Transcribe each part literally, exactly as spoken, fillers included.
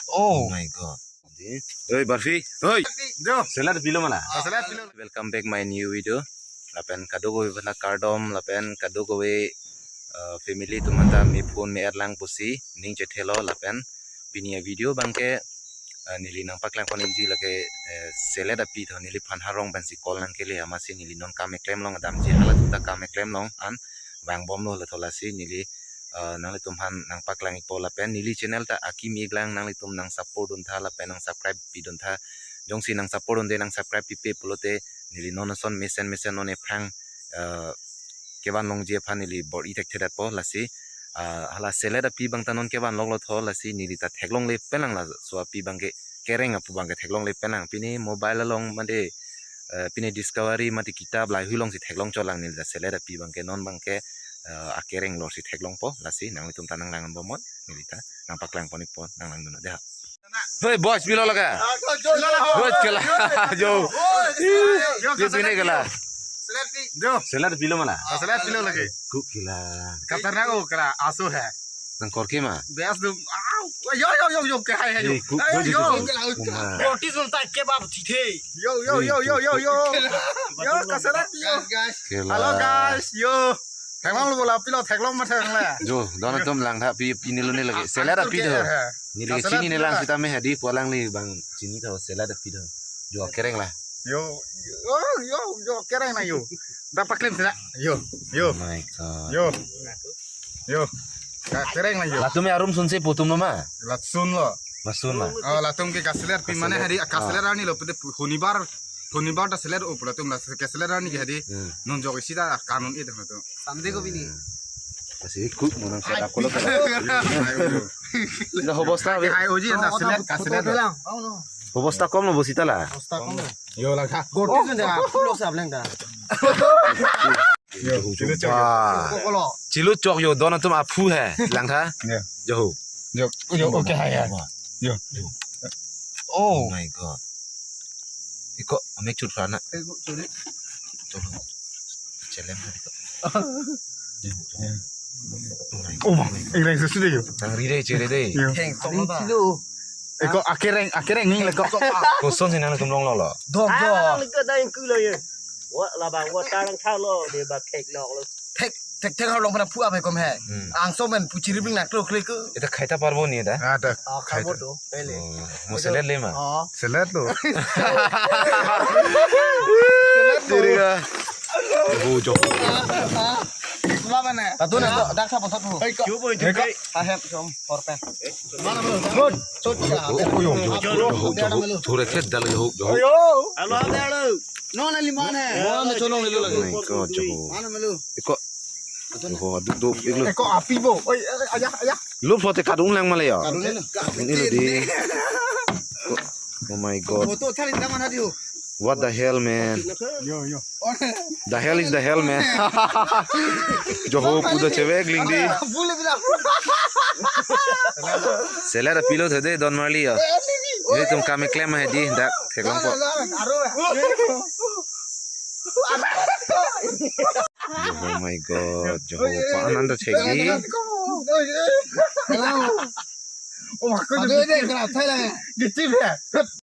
Oh my God. Oi, Barfi. Oi. Jo. Selat pilo mana? Selat pilo. Welcome back my new video. Lapen kadokave aphan kardom, lapen kadokave, eh, family atum anta me phone me erlang pusi ning chethelo, lapen pini a-video abangke, eh, neli nangpaklang pon-ikji lake, eh, selat api tho, neliphan arong pensi call nangkele, amatsi neli non kam keklem along damji, halatum ta kam keklem along an vangbomlo, la tho lasi neli, eh, nanglitum aphan nangpaklang-ikpo, lapen neli channel ta akimi iklang, nanglitum nang support duntha lapen nang subscribe pidun tha. Jongsi nang support dunde, nang subscribe pipe pulote neli non ason mesen mesen non ephrang, eh, kevan longji aphan neli bor-i thekthedetpo, lasi, ah, hala selat api abang ta non kevan loklo tho, lasi neli ta theklongle pen lang, laso api abangke kereng apu abangke theklongle pen lang. Pini mobile along mate, eh, pini Discovery mate kitap lahai alongsi theklong chot lang, neli ta selat api abangke non abangke, eh, akereng lorsi theklongpo, lasi nanglitum ta nanglang bomnon, neli ta nangpaklang pon-ikpo, nanglang dunnon dei. Hoi, boys, pilo lake? Hoi, kela. Jo. Jo, pine kela. Jo. Selat pilo mana? Ah, selat pilo lake. Kuk kela. Khatarnak o kela, aso hai. Nang korke ma? Bes dum. Au. Yo, yo, yo, yo, ke hai hai yo. Eh, kuk, jo, jo, jo. Notice unta kebab thithe. Yo, yo, yo, yo, yo, yo. Yo, kaselat yo. Kela. Hello guys, yo. Theklonglo bola, pilo theklong ma theklong le. Jo, don atum langtha, pi, pine lone lake. Selat api tho. Neli chini ne lang sitame hadi pu alangli abang chini tho, selat api tho. Jo, kereng la. Yo, yo, yo, yo, kereng na yo. Dak paklim sila. Yo, yo. Oh my God. Yo. Yo. Ka kereng na yo. Latum arum sunse putum lo ma? Lat sunlo. Masun ma? Oh, latum ke kaselat pi mane hari kaselat arni lo, pede Shonibar, Shonibar ta selat o pu latum la kaselat arni ke hari. Hmm. Non jok isi ta kanun e dak latum. Sunday ko pini. Kasi kuk mo nang selat ko lo. Ai, ai, ai. Na hobosta be. Hai oji anda selat kaselat. Hobosta kom lo bosita la. Hobosta kom lo. Yo langtha. Goti sunde a pulo sab langtha. Yo, chilo chok. Wah. Kokolo. Chilo chok yo, don atum aphu hai. Langtha. Yo. Jo ho. Yo, yo, okay, hai, hai. Yo. Oh. Oh my God. Iko, amek chut rana. Iko, churi. Cholo. Chelem tadi ko. Oh, bang, ingreng sesudah yo. Nang ride chere dei. Yo. Heng, tong lo ta. Iko akereng, akereng ning leko. Koson si nangtum longlo lo. Dok, dok. Ang leko da ingku lo yo. Wa labang wa tarang thalo de ba thek lok lo. Thek, thek, thek harlong pada pu apai kom hai. Hmm. Angso men pu chiri bling nak lo klik. Ita khai ta parbo ni da? Ada. Ah, khai bo do. Pele. Oh, mo selat le ma? Oh. Selat lo. Selat lo. Diri ka. Bo jo. Lama na. Tatu na dak sa posat mo. Yo bo jo. Ahem som korpen. Mana mo? Sot, sot. Oh, yo, yo, yo, yo. Thore khet dal yo, yo. Yo. Alo, alo, alo. No na lima na. Mana cholong lelo lagi. My God, jo. Mana melu? Iko. Oh, duk, duk, iklo. Eko api bo. Oi, eh, ayah, ayah. Lo phote kadung lang male ya. Kadung lang. Ini lo di. Oh my God. Foto thari daman hadi ho. What the hell, man? Yo, yo. The hell is the hell, man. Jo ho pu do chevek ling di. Bule bila. Selat pilo thede Don Marli ya. Nelitum kam keklem hedi dak theklongpo. Aro. Oh my God, jo ho pa ananda chegi.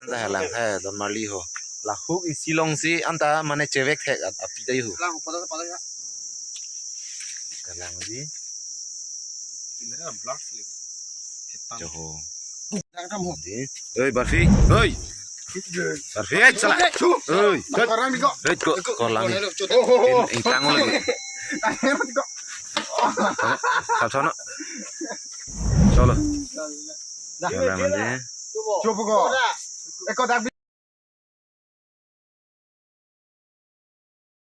Anta lang hai Don Marli ho. Lahok isi alongsi anta mane chevek thek at api dei ho. Kalang di. Jo ho. Di. Oi, Barfi. Oi. Barfi, eh, salah. Oi. Oi, ko, ko lang ni. Ing, ing tang lagi. Sab sono. Cholo. Kalang di. Coba ko. Eko dak